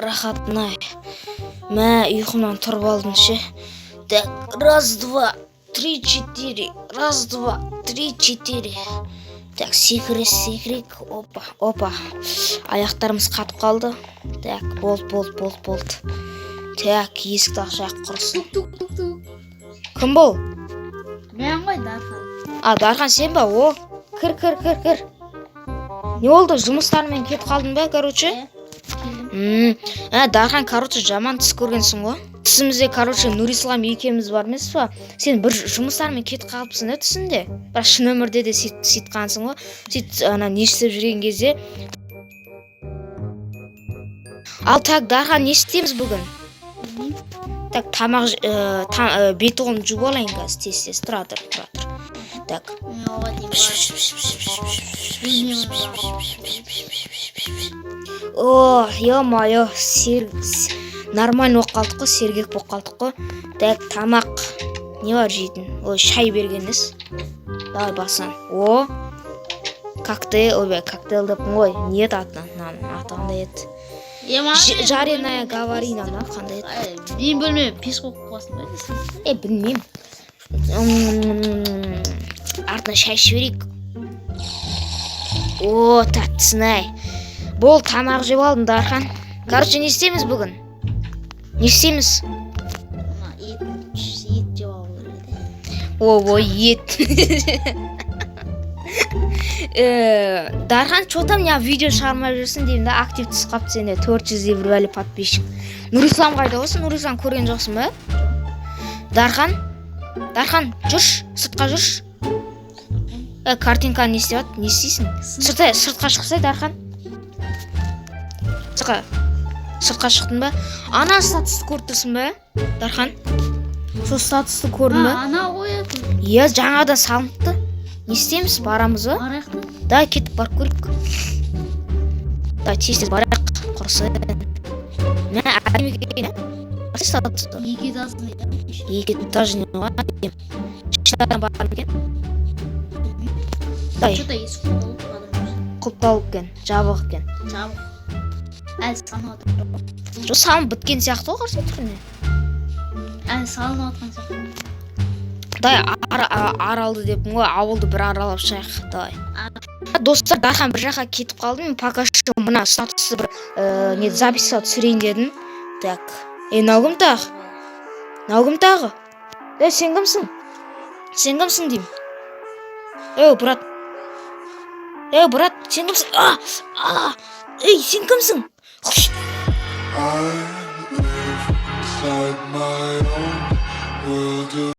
Рахатын-ай, мә, ұйқымнан тұрып алдым ше. Так, раз, два, три, четыре, раз, два, три, четыре. Так, секіре секірейік. Опа, опа, аяқтарымыз қатып қалды. Так, болды, болды, болды, болды. Так, есікті ашайық, құрысын. Тук, тук, тук, тук. Кім бұл? Мен ғой, Дархан. А, Дархан, сен ба? О, кір, кір, кір, кір. Не болды, жұмыстармен кетіп қалдың ба, короче? Иә, келдім. Ә, Дархан, короче, жаман түс көргенсің ғой. Түсімізде, короче, Нұрислам екеуміз бар емес па? Сен бір жұмыстармен кетіп қалыпсың да түсінде, бірақ шын өмірде де сөйтқансың ғой. Сөйтіп, ана не істеп жүрген кезде. Ал, так, Дархан, не істейміз бүгін? Білмеймін. Так, тамақ бет қолымды жуып алайын қазір тез тез. Тұра тұр, тұра тұр. Так. Мен оған дейін барып. О, ё-моё, нормально болып қалдық қой, сергек болып қалдық қой. Так, тамақ не бар жейтін? Ой, шай берген ес. Давай басан. О, коктейль, ойбай, коктейль деппін ғой. Не еді аты? Мынаның аты қандай еді? Е, маған Жареная говорина ма, қандай еді? Ай, менің бөлмеме пеш қойып қоясың ба, десең? Е, білмеймін. Артынан шай ішіп берейік. О, тәттісін ай. Бол, тамақ жеп алдым, Дархан. Короче, не істейміз бүгін? Не істейміз? Мына ет жеп алу керек еді. Ой, ет. Дархан, че там, не видео шығармай жүрсің деймін да, актив түсіп қалыпты сенде, 400-дей бір бәле подписчик. Нұрислам қайда осы? Нұрислам көрген жоқсың ба? Дархан, Дархан, жүрші, сыртқа жүрші. Ә, картинканы не істеп жатыр? Не істейсің? Сыртқа шықсай, Дархан. Сыртқа шықтың ба? Ана статусты көріп тұрсың ба, Дархан? Сол статусты көрдің ба? Ана ғой. Иә, жаңадан салыныпты. Не істейміз, барамыз ба? Барайық та. Давай, кетіп барып көрейік. Давай, тез тез барайық, құрысын. Мә, әдемі екен, ә? Статусты. Екі этажный. Екі этажный ғой, әдемі. Ішінде адам бар ма екен? Давай. Че то есік құлып адам. Құлыпталып екен, жабық екен. Жабық, әлі салынып жатыр. Жоқ, салынып біткен сияқты ғой, қарсы түріне. Әлі салынып жатқан сияқты. Давай, аралды деппін ғой, ауылды бір аралап шығайық, давай. Достар, Дархан бір жаққа кетіп қалды. Мен пока что мына статусты бір не, записьқа түсірейін дедім. Так, е, мынау кім тағы? Мынау кім тағы? Е, сен кімсің? Сен кімсің деймін. Ей, брат, ей, брат, сен кімсің? А, а, ей, сен кімсің? I live inside my own world of